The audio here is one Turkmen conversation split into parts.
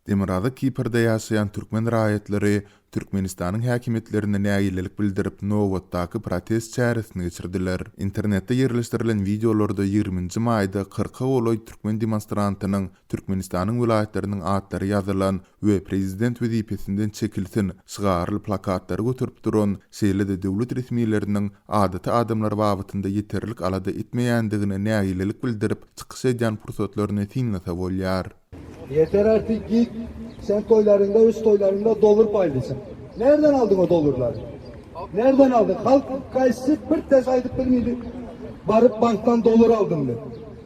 Demirgazyk Kiprde ýaşaýan türkmen raýatlary Türkmenistanyň häkimiýetlerine nägilelik bildirip, nobatdaky protest çäresini geçirdiler. Internetde ýerleşdirilen wideolarda ýigriminji maýda kyrka golaý türkmen demonstrantynyň Türkmenistanyň welaýatlarynyň atlary ýazylan we Prezident wezipesinden çekilsin! şygarly plakatlary göterip duran, şeýle-de döwlet resmileriniň adaty adamlar babatynda ýeterlik alada etmeýändigine nägilelik bildirip çykyş edýän pursatlaryny synlasa bolýar. Yeter artık git sen toylarında öz toylarında dolur paylaşın. Nereden aldın o dolurları? Nereden aldın? Halk kaysı bir tez aydıp bilmeydi. Barıp banktan dolar aldım dedi.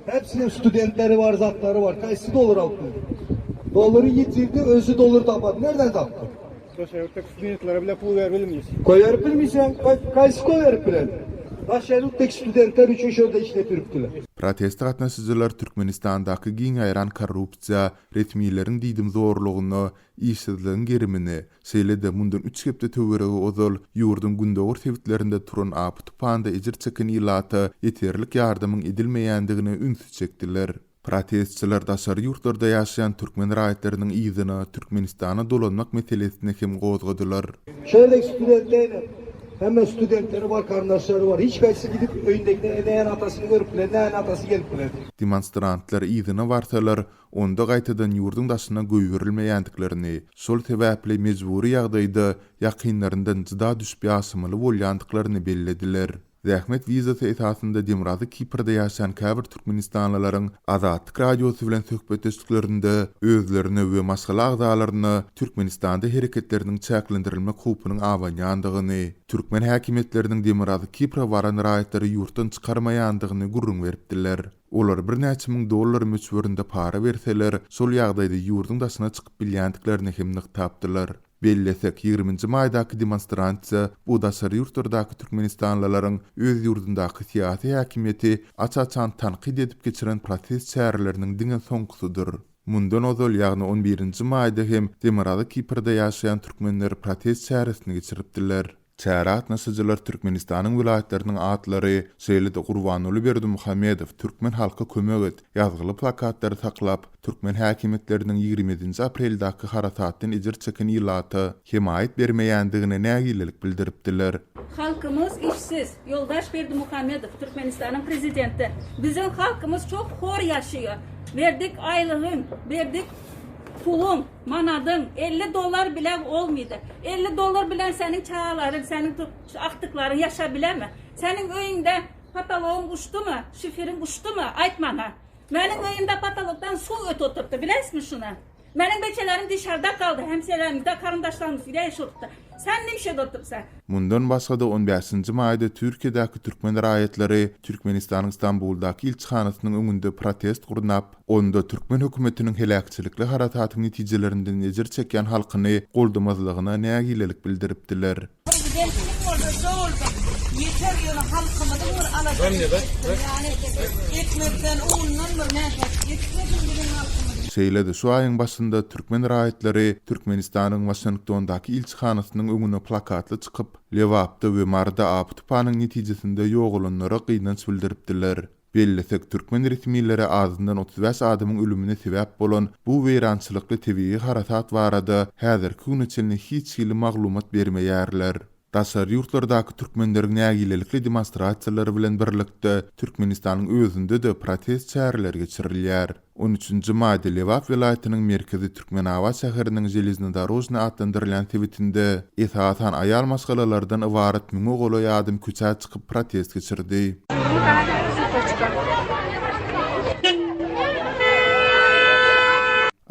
Hepsinin studentleri var, zatları var. Kaysı dolar aldı dedi. Doları yitirdi, özü dolar tapadı. Nereden taptı? Daşary ýurtdaky studentlere bile pul berip bilmeýs. Koyarıp bilmeysen, kaysı koyarıp bilen? Daşary ýurtdaky studentler üçin şurada işletip ýörüpdiler. Proteste gatnaşyjylar Türkmenistandaky giň ýaýran korrupsiýa, resmileriň diýdimzorlugyna, işsizligiň gerimine, şeýle-de mundan üç hepde töweregi ozal ýurduň gündogar sebitlerinde turan apy-tupanda ejir çeken ilata ýeterlik ýardamyň edilmeýändigine ünsi çekdiler. Protestçiler daşary ýurtlarda ýaşaýan türkmen raýatlarynyň yzyna Türkmenistana dolanmak meselesini hem gozgadylar. Şeýle studentler hemme studentleri bar garyndaşlary bar hiç kaýsy gidip öýündeki ne ene atasyny görüp biler ne ene atasy gelip biler. Demonstrantlar yzyna barsalar, onda gaýtadan ýurduň daşyna goýberilmeýändiklerini, şol sebäpli mejbury ýagdaýda ýakynlaryndan jyda düşüp ýaşamaly bolýandyklaryny bellediler. Zähmet wizasy esasynda Demirgazyk Kiprde ýaşaýan käbir türkmenistanlylaryň Azatlyk Radiosy bilen söhbetdeşliklerinde özlerine we maşgala agzalaryna Türkmenistanda hereketleriniň çäklendirilmek howpunyň abanýandygyny, türkmen häkimiýetleriniň Demirgazyk Kipre baran raýatlary ýurtdan çykarmaýandygyny gürrüň beripdiler. Olar birnäçe müň dollar möçberinde para berseler, şol ýagdaýda ýurduň daşyna çykyp bilýändiklerini hem nygtapdylar. Bellesek, ýigriminji maýdaky demonstransiýa bu daşary ýurtlardaky türkmenistanlylaryň öz ýurdundaky syýasy häkimiýeti aç-açan tankyt edip geçiren protest çäreleriniň diňe soňkusydyr. Mundan ozal, ýagny on birinji maýda hem Demirgazyk Kiprde ýaşaýan türkmenler protest çäresini geçiripdiler. Çärä gatnaşyjylar Türkmenistanyň welaýatlarynyň atlary, şeýle-de Gurbanguly Berdimuhamedow, Türkmen halka kömek et! ýazgyly plakatlary saklap, türkmen häkimiýetleriniň 27 nji apreldäki harasatdan ejir çeken ilata hemaýat bermeýändigine nägilelik bildiripdiler. Halkymyz işsiz. Ýoldaş Berdimuhamedow, Türkmenistanyň prezidenti, biziň halkymyz çok hor ýaşaýar. Berdik aýlygyň, berdik puluň. Manadyň 50 dollar bile olmydy. 50 dollar bilen seniň çagalaryň, seniň agtyklaryň ýaşa bilemi? Seniň öýüňde patalogyň uçdumy, şiferiň uçdumy? Aýt maňa. Meniň öýümde patolokdan suw ötüp oturdy, bilesmi şuny? Meniň beçelerim dişarda galdy, hemşelerimizde, garyndaşlarymyzda ýaşap oturdy. Sen ne işe otursa? Mundan başga-da on bäşinji maýda Türkiýedäki türkmen raýatlary Türkmenistanyň Stambuldaky ilçihanasynyň öňünde protest gurnap, Onda türkmen hökümetiniň heläkçilikli harasatyň netijelerinden ejir çekýän halkyny goldamazlygyna nägilelik bildiripdiler. Prezident kim bolsa şo bolsun ýeter ýöne halkymyzyň bir aladasyny etsin ýani ekmekden undan bir mätäç etmesin biziň halkymyzy. Şeýle-de şu aýyň başynda türkmen raýatlary Türkmenistanyň Waşingtondaky ilçihanasynyň öňüne plakatly çykyp, Lebapda we Maryda apy-tupanyň netijesinde ýogalanlara gynanç bildiripdiler. Bellesek, türkmen resmileri azyndan 35 adamyň ölümine sebäp bolan bu weýrançylykly tebigy harasat barada häzirki güne çenli hiç hili maglumat bermeýärler. Daşary ýurtlardaky türkmenleriň nägilelikli demonstrasiýalary bilen birlikde, Türkmenistanyň özünde-de protest çäreleri geçirilýär. On üçünji maýda Lebap welaýatynyň merkezi Türkmenabat şäheriniň Železnodorožnyý atlandyrylýan sebitinde, esasan, aýal maşgalalardan ybarat müňe golaý adam köçä çykyp protest geçirdi.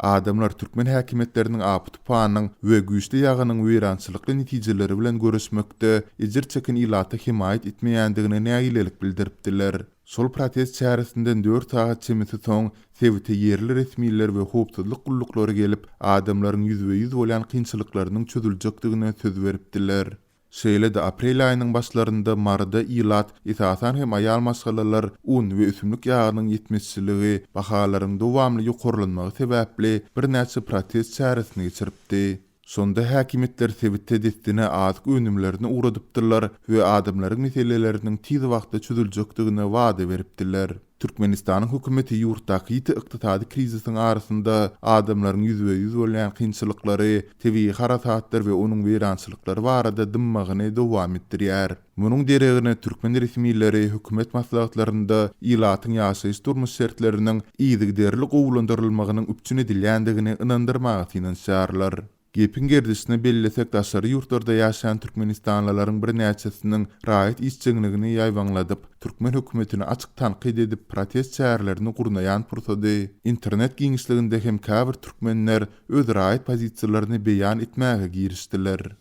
Adamlar türkmen häkimiýetleriniň apy-tupanyň we güýçli ýagynyň weýrançylykly netijeleri bilen göreşmekde ejir çeken ilata hemaýat etmeýändigine nägilelik bildiripdiler. Şol protest çäresinden dört sagat çemesi soň, sebite ýerli resmiler we howpsuzlyk gulluklary gelip, adamlaryň ýüzbe-ýüz bolýan kynçylyklarynyň çözüljekdigine söz beripdiler. Şeýle-de aprel aýynyň başlarynda Maryda ilat, esasan hem aýal maşgalalar un we ösümlik ýagynyň ýetmezçiligi, bahalaryň dowamly ýokarlanmagy sebäpli birnäçe protest çäresini geçiripdi. Şonda häkimiýetler sebite dessine azyk önümlerini ugradypdyrlar we adamlaryň meseleleriniň tiz wagtda çözüljekdigine wada beripdiler. Türkmenistanyň hökümeti ýurtdaky ýiti ykdysady krizisiň arasynda adamlaryň ýüzbe-ýüz bolýan kynçylyklary, tebigy harasatlar we onuň weýrançylyklary barada dymmagyny dowam etdirýär. Munuň deregine türkmen resmileri hökümet maslahatlarynda ilatyň ýaşaýyş-durmuş şertleriniň yzygiderli gowulandyrylmagynyň üpjün edilýändigini ynandyrmaga synanyşýarlar. Gepiň gerdişine bellesek, daşary ýurtlarda ýaşaýan türkmenistanlylaryň birnäçesiniň raýat işjeňligini ýaýbaňladyp, türkmen hökümetini açyk tankyt edip protest çärelerini gurnaýan pursady, internet giňişliginde hem käbir türkmenler öz raýat pozisiýalaryny beýan etmäge girişdiler.